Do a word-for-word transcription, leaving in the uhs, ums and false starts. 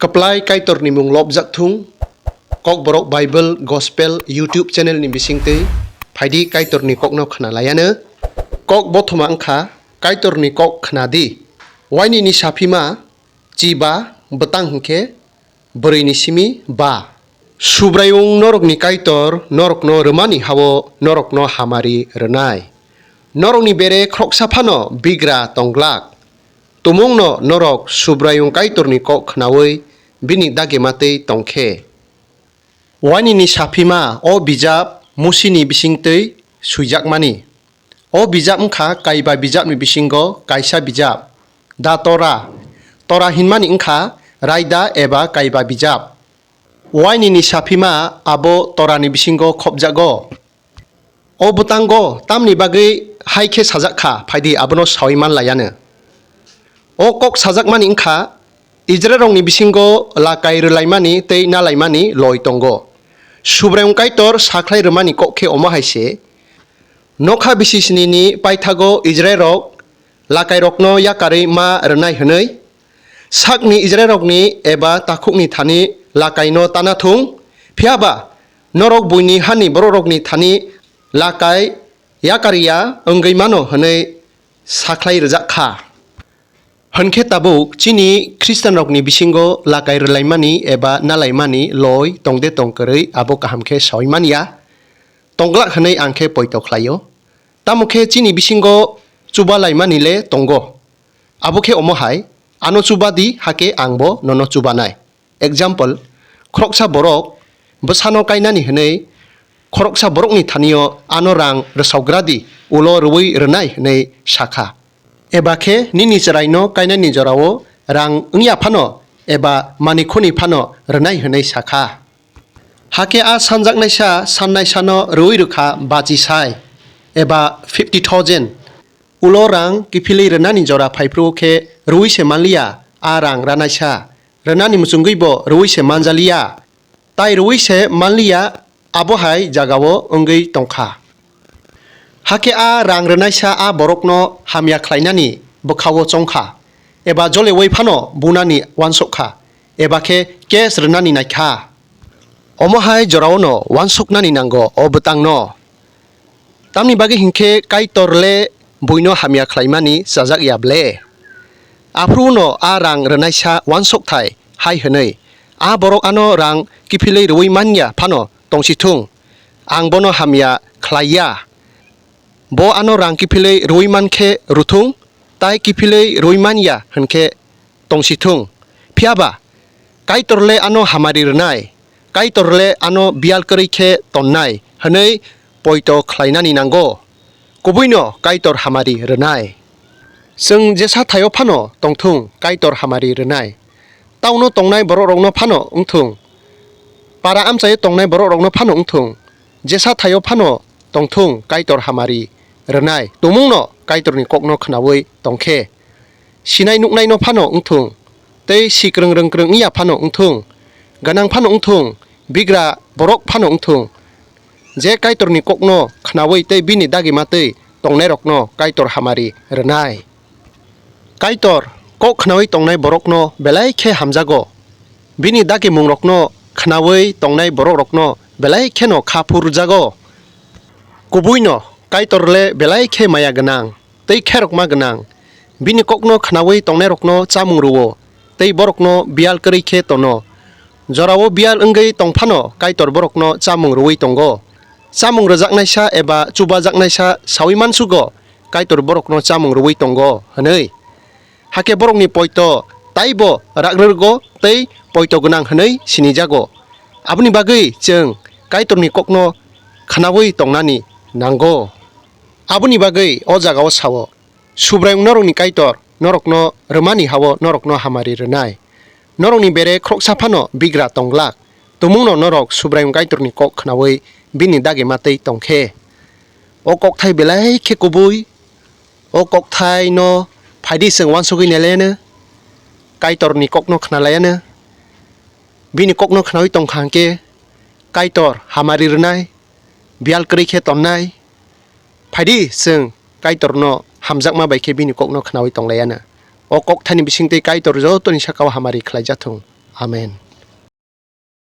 Kwplai Kaitorni mung lobjak thung. Kokborok Bible Gospel YouTube channel ni bisingtwi phaidi Kaitorni kokno khna laiano. Kok bothoma wngkha Kaitorni kok khna di. Wainini saphima chi ba bwtang hwnkhe bwrwini simi ba. Subraiyung norokni Kaitor norokno rwmani ha-o norokno hamari rwnai. Norokni bere khoroksa phano bigra tong glak. Tumungno norok Subraiyung Kaitorni kok khnaui bini dagima twi tong khe. Wainini saphima o bijap Musini bisingtwi swijakmani. O bijap wngkha kaiba bijapni bisingo kaisa bijap, da Tora. Tora hinmani wngkha raida eba kaiba bijap. Wainini saphima abo Torani bisingo khopjago. O bwtango tamni bagwi hai khe sajak kha, phaidi abono saui man laiano. O kok sajakmani wngkha Israilrokni bisingo lakai rwlaimani tei nalaimani loi tongo. Subraiyung Kaitor sakhlai rwmani kok khe omo hai se, nokha bisi sinini paithago Israilrok lakairokno yakarwi ma rwnai hwnwi, sakni Israilrokni eba takhukni thani lakaino tana thung, phiya ba norok buini hani bororokni thani lakai yakarya wngwi mano hwnwi sakhlai rwjak kha. Hwn khe tabuk chini Khristianrokni bisingo lakai rwlaimani eba nalaimani loi tong de tong kwrwi abo kaham khe saui man ya, tong glak hwnwi ang khe poito khlai-o. Tamo khe chini bisingo chuba laimani le tongo. Abo khe omo hai, ano chuba di, hakhe ang bo nono chubanai. Example, khoroksa borok bwsano kainani hwnwi khoroksa borokni thani-o ano rang rwsaugra di, ulo rwui rwnai hwnwi sa kha. Eba khe nini chwraino kainani jorao rang wng ya phano eba manikhuni phano rwnai hwnwi sa kha. Hakhe a sanjaknaisa sannaisano rwui rwkha bachi sai eba fifty thousand. Ulo rang kiphilwi rwnani jora phaiphru khe rwui se manliya, a rang ranaisa rwnani muchungwibo rwui se manjaliya, tai rwui se manliya, abo hai jagao wngwi tongkha. Hakhe a rang rwnaisa a borokno hamya khlainani bwkhao chongkha, eba joleui phano bunani uansuk kha, eba khe case rwnani naikha. Omo hai joraono uansuknani nango o bwtangno. Tamni bagwi hinkhe Kaitor le buino hamya khlaimani chajak ya ble? Aphuru uno a rang rwnaisa uansukthai hai hwnwi, a borok ano rang kiphilwi rwui man ya phano tongsi thung, ang bono hamya khlai ya. Bo ano rang kiphilwi rwui man khe rwthung, tai kiphilwi rwui man ya hwn khe tongsi thung. Phiya ba Kaitor le ano hamari rwnai, Kaitor le ano biyal kwrwi khe tonnai hwnwi poito khlainani nango. Kubuino Kaitor hamari rwnai. Chwng jesa thaio phano tongthung, Kaitor hamari rwnai. Tauno tongnai borokrokno phano wngthung, para amchaio tongnai borokrokno phano wngthung, jesa thaio phano tongthung, Kaitor hamari rwnai. Tumungno Kaitorni kokno khnaui tong khe, sinai nuknaino phano wngthung, tei sikrwng rwngkwrwng wngya phano wngthung, gwnang phano wngthung, bigra borok phano wngthung, je Kaitorni kokno khnaui tei bini dagima twi tongnairokno Kaitor hamari rwnai. Kaitor kok khnaui tongnai borokno belai khe hamjago, bini dagimungrokno khnaui tongnai borokrokno belai kheno kha phurjago. Kubuino Kaitor le belai khe maya gwnang tei kherokma gwnang. Bini kokno khnaui tongnairokno chamung rwo, tei borokno biyal kwrwi khe tono. Jorao biyal wngwi tong phano Kaitor borokno chamung rwui tongo. Chamung rwjaknaisa eba chubajaknaisa saui mansugo, Kaitor borokno chamung rwui tongo hwnwi. Hakhe borokni poito taibo rak rwrwgo tei poito gwnang hwnwi sinijago. Aboni bagwi chwng Kaitorni kokno khnaui tongnani nango. Aboni bagwi o jagao sao, Subraiyung norokni Kaitor norokno rwmani ha-o norokno hamari rwnai. Norokni bere khoroksa phano bigra tong glak. Tumungno norok Subraiyung Kaitorni kok khnaui bini dagima twi tong khe. O kokthai belai khe kubui. O kokthaino phaidi chwng uansugui nailaiano, Kaitorni kokno khna laiano. Bini kokno khnaui tong kha hwnkhe Kaitor hamari rwnai, biyal kwrwi khe tonnai. Phaidi chwng Kaitorno hamjakma bai khe bini kokno khnaui tong laiano. O kokthaini bisingtwi Kaitor jotoni sakao hamari khlai jathung. Amen.